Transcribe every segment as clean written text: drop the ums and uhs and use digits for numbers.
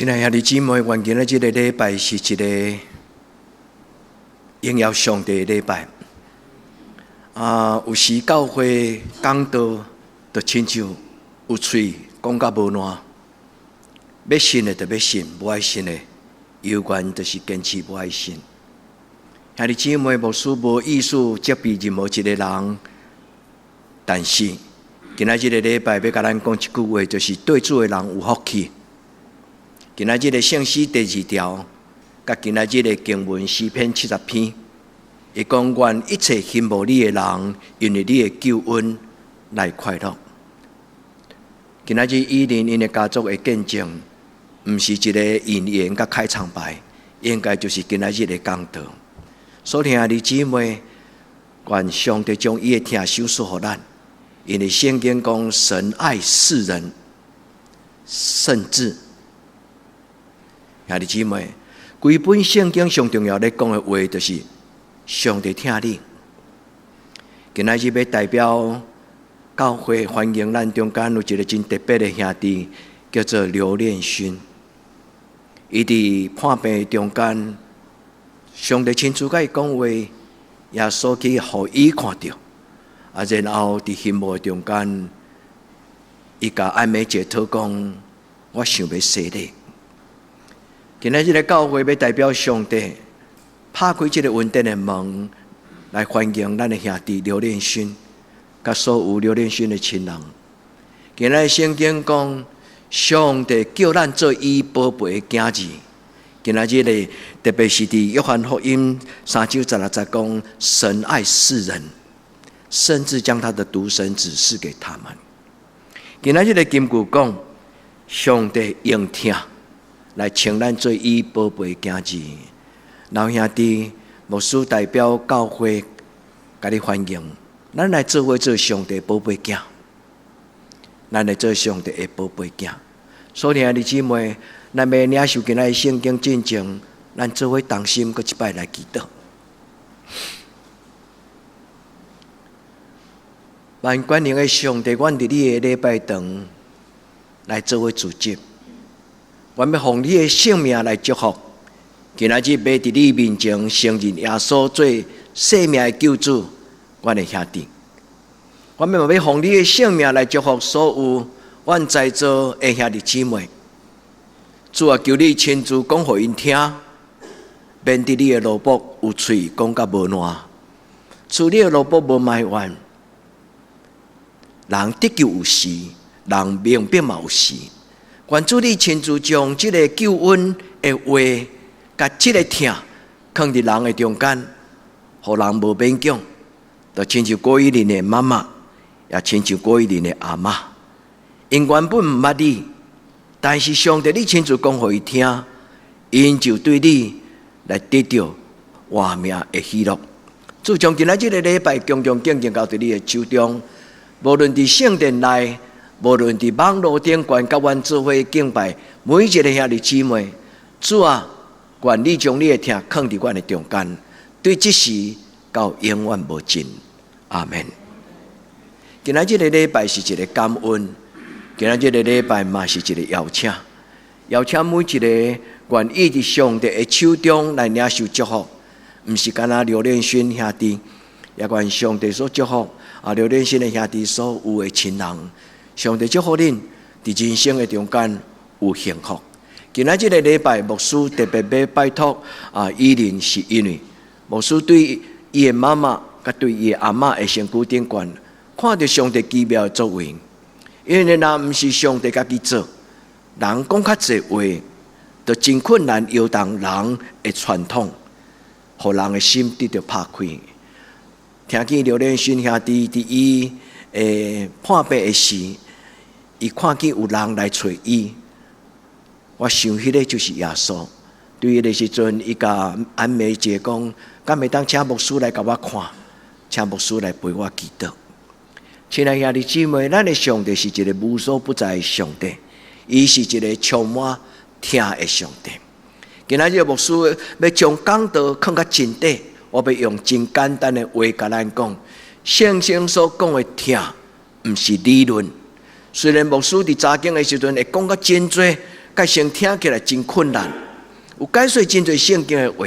親愛兄弟姊妹，願今仔這個禮拜是一個榮耀上帝的禮拜。啊，有時教會講道，就親像有喙講甲無爛，欲信的就欲信，無愛信的，猶原就是堅持無愛信。兄弟姊妹，牧師無意思責備任何一個人，但是今仔這個禮拜欲共咱講一句話，就是對主的人有福氣。今仔日的聖詩第二條，佮今仔日的經文詩篇70篇，伊講願一切欣慕你的人，因為你的救恩來快樂。今仔日以琳𪜶的家族的見證，毋是一個引言佮開場白，應該就是今仔日的講道。所以兄弟姊妹，願上帝將伊的疼賞賜予咱，因為聖經講神愛世人，甚至兄弟姊妹，規本聖經上重要咧講的話，就是上帝疼你。今仔日欲代表教會歡迎咱中間有一個真特別的兄弟，叫做劉練勳。伊佇破病中間，上帝親自共伊講話，耶穌去予伊看著，啊，然後佇興無中間，伊共愛美姐禱講：我想欲洗禮。今仔日個教會欲代表上帝，拍開這個恩典的門，來歡迎咱的兄弟劉練勳，佮所有劉練勳的親人。今仔日聖經講，上帝叫咱做伊寶貝的囝兒。今仔日個特別是佇約翰福音3章16節講，神愛世人，甚至將他的獨生子賜給他們。今仔日個金句講，上帝用疼來稱咱做伊寶貝囝兒。老兄弟，牧師代表教會，共你歡迎，咱來做伙做上帝寶貝囝，咱來做上帝的寶貝囝。所以兄弟姊妹，咱欲領受今仔日聖經進前，咱做伙同心，閣一擺來祈禱。萬全能的上帝，阮佇你的禮拜堂來做伙聚集。阮欲奉你的聖名來祝福，今仔日欲佇你面前承認耶穌做生命的救主，阮的兄弟。阮嘛欲奉你的聖名來祝福所有阮在座的兄弟姊妹。主啊，求你親自講予𪜶聽，免得你的奴僕有喙講甲無爛，主你的奴僕無埋怨，人得救有時，人明白嘛有時。願主你親自將這个救恩的話，共這个疼，囥佇人的中間，予人無勉強，就親像郭依林的媽媽，也親像郭依林的阿嬤。𪜶原本毋捌你，但是上帝你親自講予伊聽，𪜶就對你來得著活命的喜樂。主將今仔這个禮拜恭恭敬敬交佇你的手中，無論佇聖殿內，無論佇網路頂懸，佮阮做伙敬拜，每一个兄弟姊妹，主啊，願你將你的疼囥佇阮的中間，對這時到永遠無盡。阿們。今仔這个禮拜是一个感恩，今仔這个禮拜嘛是一个邀請，邀請每一個願意佇上帝的手中來領受祝福，毋是干焦劉練勳兄弟，也願上帝所祝福啊，劉練勳的兄弟所有的親人。上帝祝福恁佇人生的中間有幸福。今仔這个禮拜，牧師特別欲拜託啊，以琳是因為牧師對伊的媽媽佮對伊的阿嬤的身軀頂懸，看著上帝奇妙的作為。因為若毋是上帝家己做，人講較濟話，就真困難搖動人的傳統，予人的心得著拍開。聽見劉練勳兄弟佇伊破病的時，伊看見有人來揣伊，我想彼个就是耶穌。對彼个時陣，伊共安美姐講，敢會當請牧師來共我看，請牧師來陪我祈禱。親愛兄弟姊妹，咱的上帝是一个無所不在的上帝，伊是一个充滿疼的上帝。今仔日牧師欲將講道囥較真底，我欲用真簡單的話共咱講，聖經所講的疼，毋是理論。雖然牧師佇查經的時陣會講較真濟，較先聽起來真困難，有解說真濟聖經的話，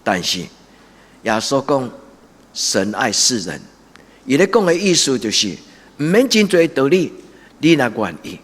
但是耶穌講神愛世人，伊咧講的意思就是，毋免真濟道理，你若願意，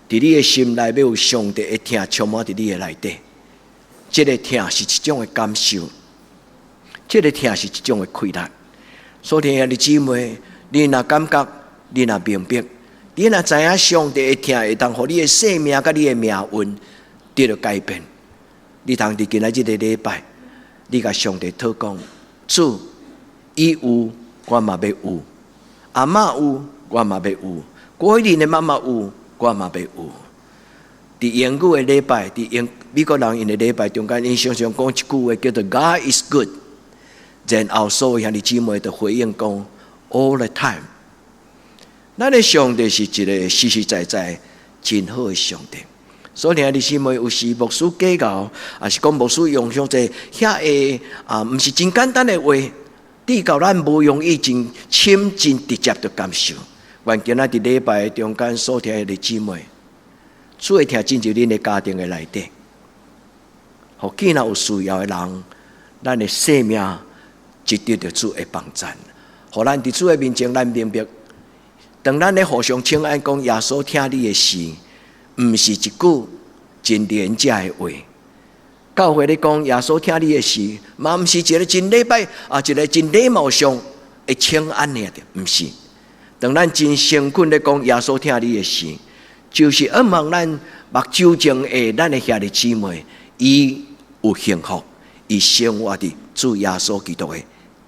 佇你的心內欲有上帝的疼充滿佇你的內底，這个疼是一種的感受，這个疼是一種的快樂。所以兄弟姊妹，你若感覺，你若明白，你若知影上帝的疼會當予你的生命佮你的命運得著改變，你通佇今仔這个禮拜，你共上帝禱講：主，伊有，我嘛欲有；阿嬤有，我嘛欲有；郭慧玲的媽媽有，我嘛欲有。佇英語的禮拜，佇英美國人𪜶的禮拜中間，𪜶常常講一句話叫做 “God is good”。然後所有兄弟姊妹就回應講 “All the time”。咱的上帝是一个實實在在真好的上帝。所以兄弟姊妹，有時牧師計較，抑是講牧師用上濟遐个啊，毋是真簡單的話，致到咱無容易真深真直接的感受。願今仔佇禮拜中間所聽的姊妹，主的疼進入恁的家庭的內底，予見若有需要的人，咱的生命一得著主的幫贊，予咱佇主的面前，咱明白，當咱咧互相請安講耶穌疼你的時，毋是一句真廉價的話。教會咧講耶穌疼你的時，嘛毋是一个真禮拜啊，一个真禮貌上的請安爾的，毋是。當咱真誠懇咧講耶穌疼你的時，就是向望咱目睭前的咱的兄弟姊妹，伊有幸福，伊生活佇主耶穌基督的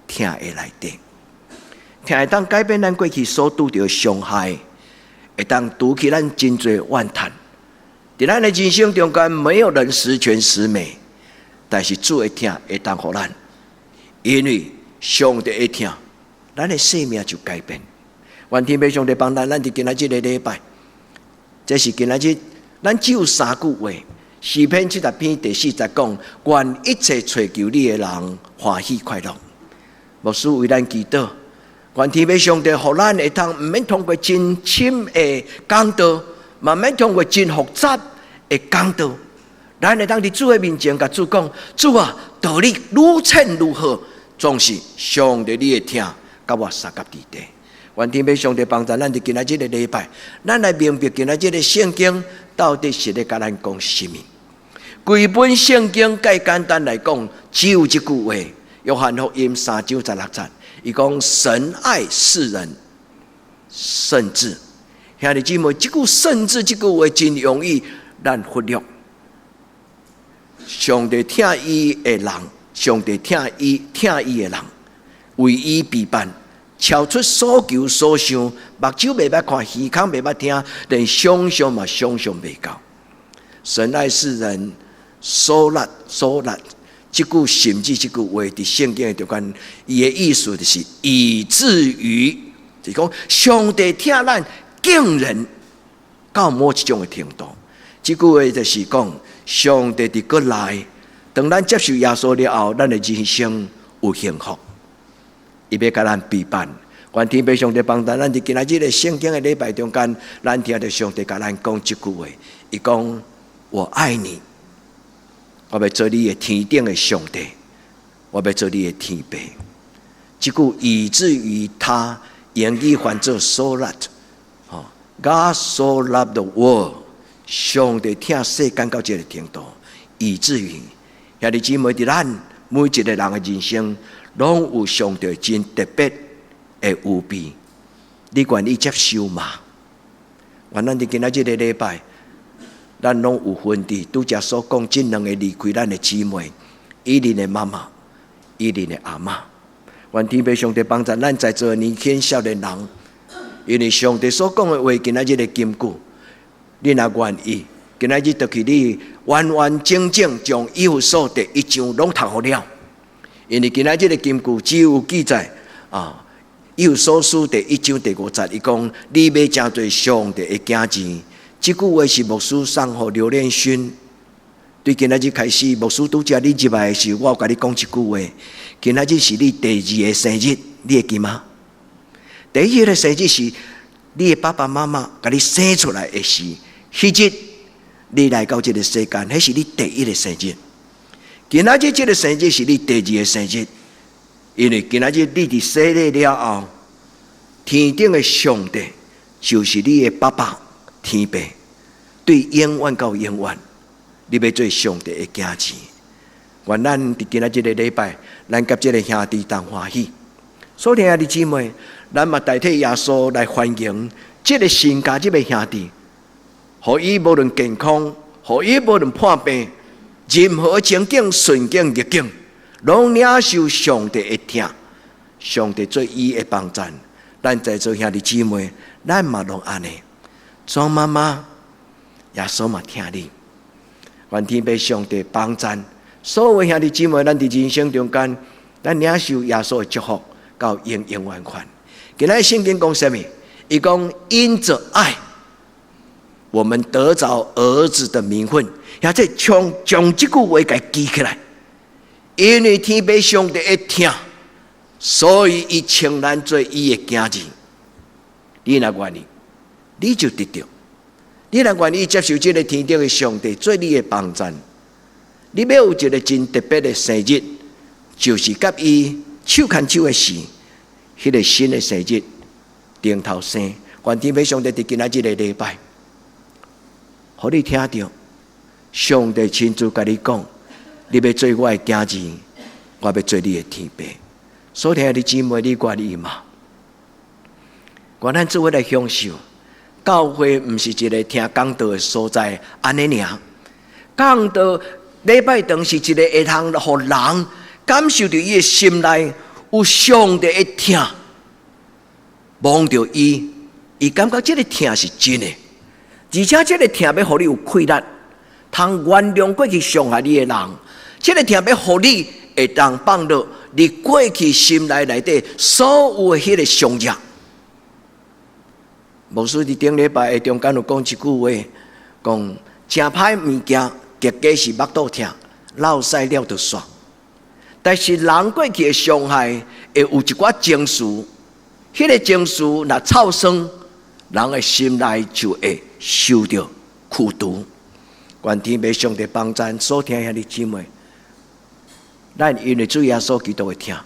疼的內底，疼會當改變咱過去所拄著的傷害，會當除去咱真濟怨嘆。佇咱的人生中間，沒有人十全十美，但是主的疼會當予咱，因為上帝的疼，咱的生命就改變。願天父上帝幫咱，咱佇今仔這个禮拜，這是今仔日，咱只有三句話。詩篇70篇第4節講：願一切揣求你的人歡喜快樂。牧師為咱祈禱，願天父上帝予咱會通，毋免通過真深的講道，嘛免通過真複雜的講道，咱會當佇主的面前，共主講：主啊，道理愈淺愈好，總是上帝你的疼，佮我相佮佇底。願天父上帝幫助咱佇今仔這个禮拜，咱來明白今仔這个聖經到底是咧共咱講啥物。規本聖經較簡單來講，只有這句話：約翰福音3章16節，伊講神愛世人，甚至兄弟姊妹，這句甚至這句話真容易咱忽略。上帝疼伊的人，上帝疼伊疼伊的人，為伊備辦。超出所求所想，目睭袂捌看，耳孔袂捌聽，連想象嘛想象袂到。神愛世人，so that so that，這句甚至這句話佇聖經的中間，伊的意思就是以至於，就是講上帝疼咱竟然到某一種的程度。這句話就是講，上帝佇國內，當咱接受耶穌了後，咱的人生有幸福。伊欲共咱備辦，願天父上帝幫助咱佇今仔日的聖經的禮拜中間，咱聽著上帝共咱講這句話。伊講：我愛你，我欲做你的天頂的上帝，我欲做你的天父。這句以至於他英語翻做 so that，吼，God so loved the world，上帝疼世間到這个程度，以至於兄弟姊妹佇咱每一个人的人生，攏有上帝真特別的預備，你願意接受嗎？願咱佇今仔這个禮拜，咱攏有份佇拄才所講這兩個離開咱的姊妹，伊琳的媽媽，伊琳的阿嬤。願天父上帝幫助咱在座的年輕少年人，因為上帝所講的話，今仔日的金句，你若願意，今仔日就去你完完整整將以弗所第一章攏讀予了。因為今仔這个金句只有記載啊，以弗所書第一章第五節，伊講你欲成做上帝的囝兒。這句話是牧師送予劉連勳。對今仔日開始，牧師拄才你入來的時候，我有共你講一句話。今仔日是你第二个生日，你會記嗎？第一个生日是你的爸爸媽媽共你生出來的時，彼日你來到這个世間，彼是你第一个生日。今仔日這个生日是你第二个生日，因為今仔日你佇洗禮了後，天頂的上帝就是你的爸爸天父，對永遠到永遠，你欲做上帝的囝兒。願咱佇今仔這个禮拜，咱佮這个兄弟同歡喜。所以兄弟姊妹，咱嘛代替耶穌來歡迎這个新加入的兄弟，予伊無論健康，予伊無論破病，任何情景順境逆境，攏領受上帝的疼，上帝做伊的幫贊。咱在座兄弟姊妹，咱嘛攏按呢。莊媽媽，耶穌嘛疼你，願天父上帝幫贊。所有兄弟姊妹，咱佇人生中間，咱領受耶穌的祝福，到永永遠遠。今仔聖經講啥物？伊講因著愛，我們得著兒子的名分。或者將將這句話共記起來，因為天父上帝的疼，所以伊稱咱做伊的囝兒。你若願意，你就得著；你若願意接受這个天頂的上帝做你的幫贊，你欲有一个真特別的生日，就是佮伊手牽手的時，彼个新的生日頂頭生。願天父上帝佇今仔這个禮拜，予你聽著，上帝親自共你講，你欲做我的囝兒，我欲做你的天父。所以兄弟姊妹，你願意嗎？願咱做伙來享受。教會毋是一个聽講道的所在，按呢爾。講道禮拜堂是一个會通予人感受著伊的心內有上帝的疼，摸著伊，伊感覺這个疼是真的，而且這个疼欲予你有氣力，通原諒過去傷害你的人，這个疼欲予你會當放落你過去心內內底所有的彼個傷痛。牧師佇頂禮拜的中間有講一句話，講誠歹物件，結果是腹肚疼，落屎了就煞。但是人過去的傷害會有一寡情緒，彼個情緒若臭酸，人的心內就會受著苦毒。願天父上帝幫贊所疼兄弟姊妹，咱因為主耶穌基督的疼，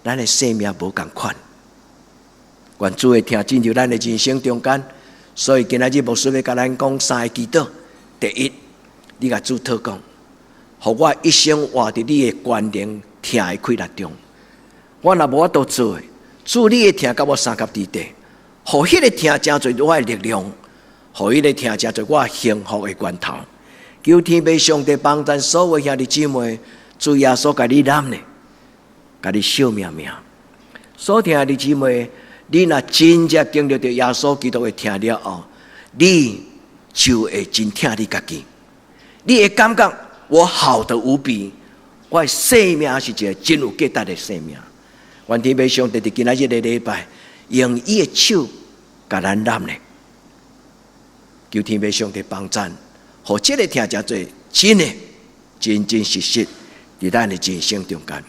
咱的生命無仝款。願主的疼進入咱的人生中間，所以今仔日牧師欲共咱講三个祈禱。第一，你共主禱告，予我一生活佇你的權能疼的氣力中。我若無法度做的，主你的疼佮我相佮佇底，予彼个疼成做我的力量，予彼个疼成做我幸福的源頭。求天父上帝幫贊所有兄弟姊妹，主耶穌共你攬呢，共你惜命命。所疼的姊妹，你若真正經歷著耶穌基督的疼了後，你就會真疼你家己。你會感覺我好得無比，我的生命是一个真有價值的生命。願天父上帝佇今仔日个禮拜，用伊的手共咱攬呢。求天父上帝幫贊，予這个疼成做真的、真真實實佇咱的人生中間。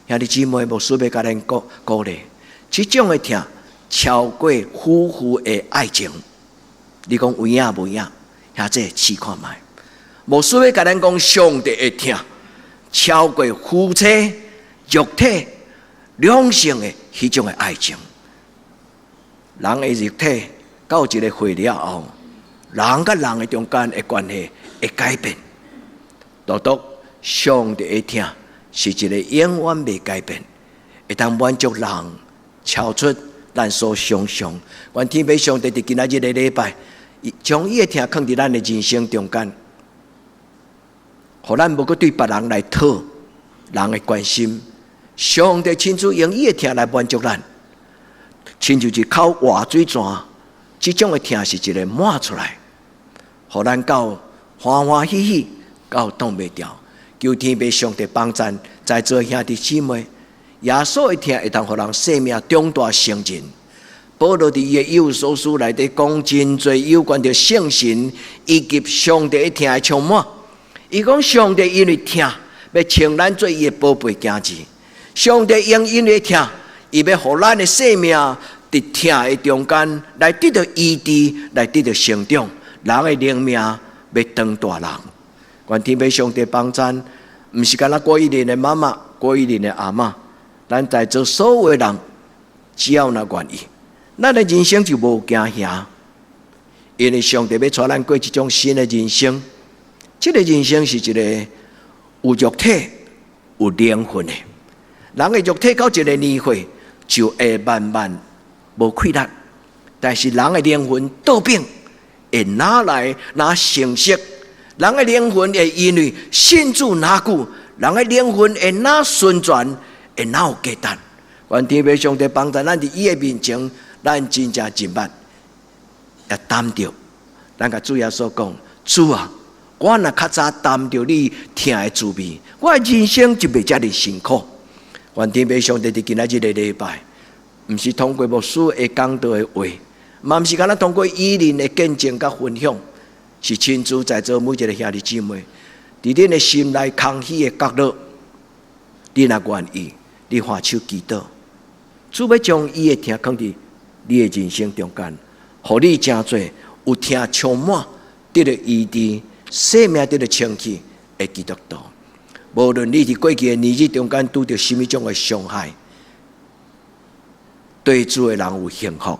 兄弟姊妹，牧師欲共咱鼓鼓勵，這種的疼超過夫婦的愛情。你講有影無影？兄弟試看覓。牧師欲共咱講，上帝的疼超過夫妻、肉體、兩性的彼種的愛情。人的肉體到一个歲了後，人佮人的中間的關係會改變。獨獨上帝的疼是一个永遠袂改變，會當滿足人超出咱所想象。願天父上帝佇今仔日个禮拜，將伊的疼囥佇咱的人生中間，予咱無閣對別人來討人的關心。上帝親自用伊的疼來滿足咱，親像一口活水泉，這種的疼是一个滿出來，予咱到歡歡喜喜，到擋袂牢。求天父上帝幫贊在座兄弟姊妹，耶穌的疼會當予人生命長大成人。保羅佇伊的以弗所書內底講真濟有關著聖神以及上帝的疼的充滿。伊講上帝因為疼，欲稱咱做伊的寶貝囝兒。上帝用因為疼，伊欲予咱的生命佇疼的中間來得著醫治，來得著成長。人的靈命欲當大人。願天父上帝幫贊，毋是干焦郭玉玲的媽媽、郭玉玲的阿嬤，咱在座所有的人，只要若願意，咱的人生就無驚嚇。因為上帝欲帶咱過一種新的人生，這個人生是一個有肉體、有靈魂的。人的肉體到一個年歲就會慢慢無氣力，但是人的靈魂倒轉會愈來愈成熟。人的靈魂會因為信主愈久，人的靈魂會愈純全，會愈有價值。願天父上帝幫助咱佇伊的面前，咱真正真捌。也擔著，咱共主耶穌講：主啊，我若較早擔著你疼的滋味，我的人生就袂遮爾辛苦。願天父上帝佇今仔日的禮拜，毋是通過牧師的講道的話，嘛毋是干焦通過伊人的見證佮分享，是親自在座每一個兄弟姊妹，佇恁的心內空虛的角落，你若願意，你頤手祈禱，主欲將伊的疼囥佇你的人生中間。予你成做有疼充滿，得著醫治，生命得著清氣的基督徒。無論你佇過去的年日中間拄著啥物種的傷害，對主的人有幸福。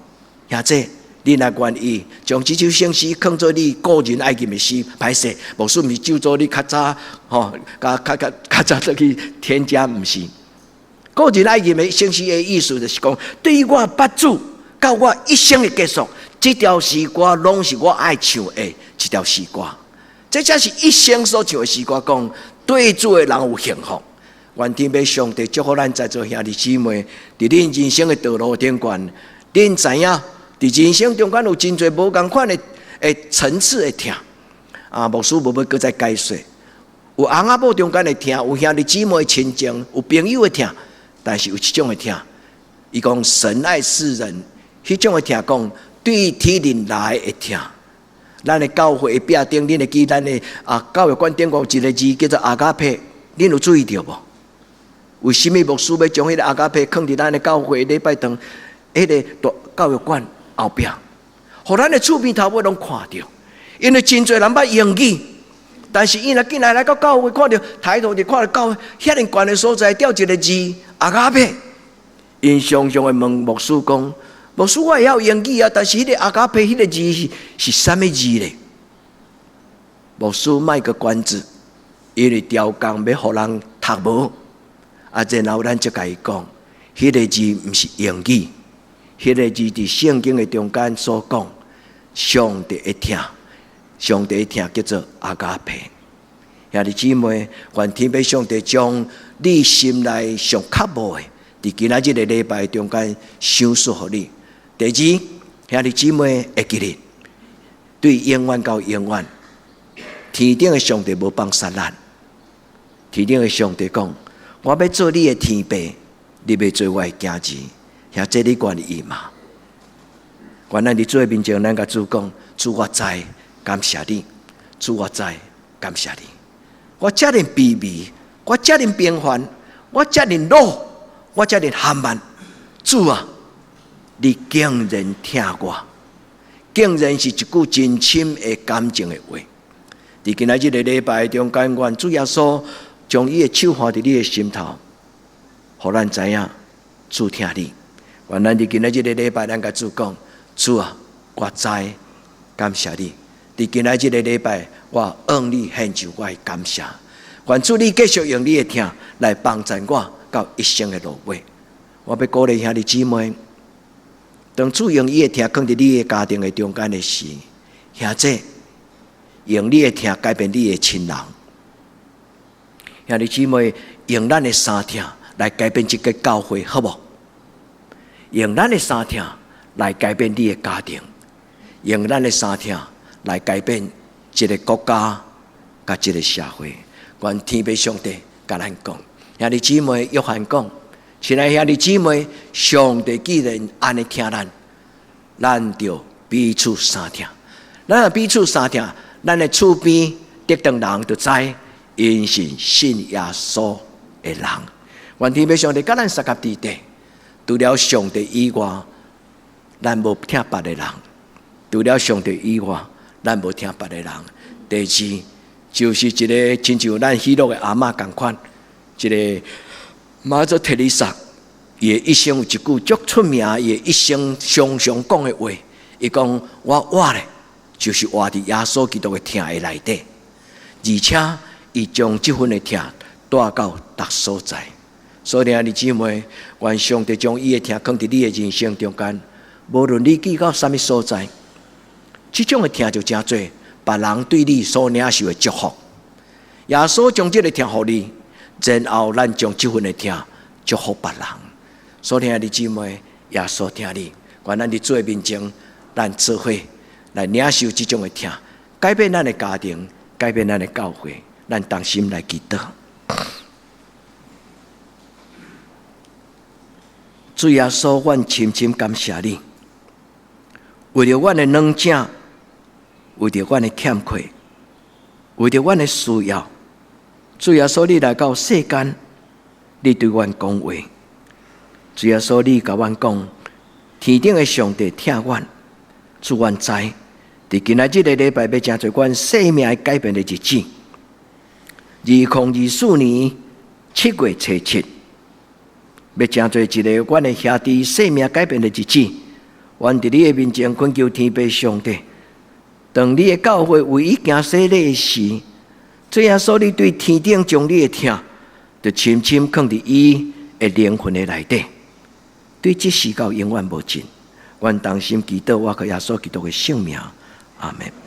兄弟，你若願意將這首聖詩囥做你個人愛念的詩，歹勢，牧師毋是咒詛你較早吼，較較較較早轉去天家，毋是。個人愛念的聖詩的意思就是講，對於我捌主到我一生的結束，這條詩歌攏是我愛唱的一條詩歌。這才是一生所唱的詩歌，講對主的人有幸福。願天父上帝祝福咱在座兄弟姊妹，佇恁人生的道路頂懸，恁知影佇人生中間有真濟無仝款的的層次的疼。啊，牧師無欲閣再解說。有翁仔某中間的疼，有兄弟姊妹的親情，有朋友的疼，但是有一種的疼，伊講神愛世人，彼種的疼講對天靈來的疼。咱的教會的壁頂，恁會記咱的啊教育館頂懸有一個字叫做阿加佩，恁有注意著無？為啥物牧師欲將彼個阿加佩囥佇咱的教會禮拜堂彼個大教育館後壁，予咱的厝邊頭尾攏看著？因為真濟人捌英語，但是伊若進來來到教會，看著抬頭就看著教會遐爾懸的所在，吊一個字阿加佩，𪜶常常會問牧師講：牧師，我會曉英語啊，但是彼個阿加佩彼個字是是啥物字咧？牧師賣個關子，因為調工欲予人讀無，啊，然後咱才共伊講，彼個字毋是英語，彼個字佇聖經的中間所講，上帝的疼，上帝的疼叫做阿加佩。兄弟姊妹，願天父上帝將你心內上渴慕的，佇今仔日的禮拜中間賞賜予你。第二，兄弟姊妹會記得，對永遠到永遠，天頂的上帝無放殺咱。天頂的上帝講：我欲做你的天父，你欲做我的囝兒。兄弟，你願意嗎？願咱佇主的面前，咱共主講：主我知，感謝你。主我知，感謝你。我遮爾卑微，我遮爾平凡，我遮爾老，我遮爾含慢。主啊，你竟然疼我，竟然是一句真深的感情的話。佇今仔日的禮拜中間，願主耶穌將伊的手放佇你的心頭，予咱知影主疼你。願咱佇今仔日的禮拜，咱共主講：主啊，我知，感謝你。佇今仔日的禮拜，我向你獻上我的感謝。願主你繼續用你的疼來幫助我到一生的落尾。我欲鼓勵兄弟姊妹，當主用伊的疼囥佇你的家庭的中間的時，兄弟用你的疼改變你的親人。兄弟姊妹用咱的三疼來改變這個教會，好無？用咱的三疼來改變你的家庭，用咱的三疼來改變這個國家佮這個社會。願天父上帝共咱講，兄弟姊妹，約翰講，親愛兄弟姊妹，上帝既然按呢疼咱，咱就彼此相疼。咱若彼此相疼，咱的厝邊得當人就知，𪜶是信耶穌的人。願天父上帝佮咱相佮佇底，除了上帝以外，咱無疼別的人；除了上帝以外，咱無疼別的人。第二，就是一个親像咱喜樂的阿嬤仝款，一個媽祖特麗莎，伊的一生有一句足出名，伊的一生常常講的話，伊講我活咧，就是活佇耶穌基督的疼的內底，而且伊將這份的疼帶到逐所在。所以兄弟姊妹，願上帝將伊的疼囥佇你的人生中間，無論你去到啥物所在，這種的疼就成做別人對你所領受的祝福。耶穌將這个疼予你，然後咱將這份的疼祝福別人。所以兄弟姊妹，耶穌疼你，願咱佇主的面前，咱做伙來領受這種的疼，改變咱的家庭，改變咱的教會，咱同心來祈禱。主耶穌，阮深深感謝你，為著阮的軟弱，為著阮的欠缺，為著阮的需要，主耶穌，你來到世間，你對阮講話。主耶穌，你共阮講，天頂的上帝疼阮，主阮知，佇今仔這个禮拜欲成做阮生命改變的日子。2024年7月初7，欲成做一个阮的兄弟生命改變的日子。阮佇你的面前懇求天父上帝，當你的教會為伊行洗禮時，主耶穌，你對天頂將你的疼，就深深囥佇伊的靈魂的內底，對這時到永遠無盡。阮同心祈禱，我靠耶穌基督的聖名，阿門。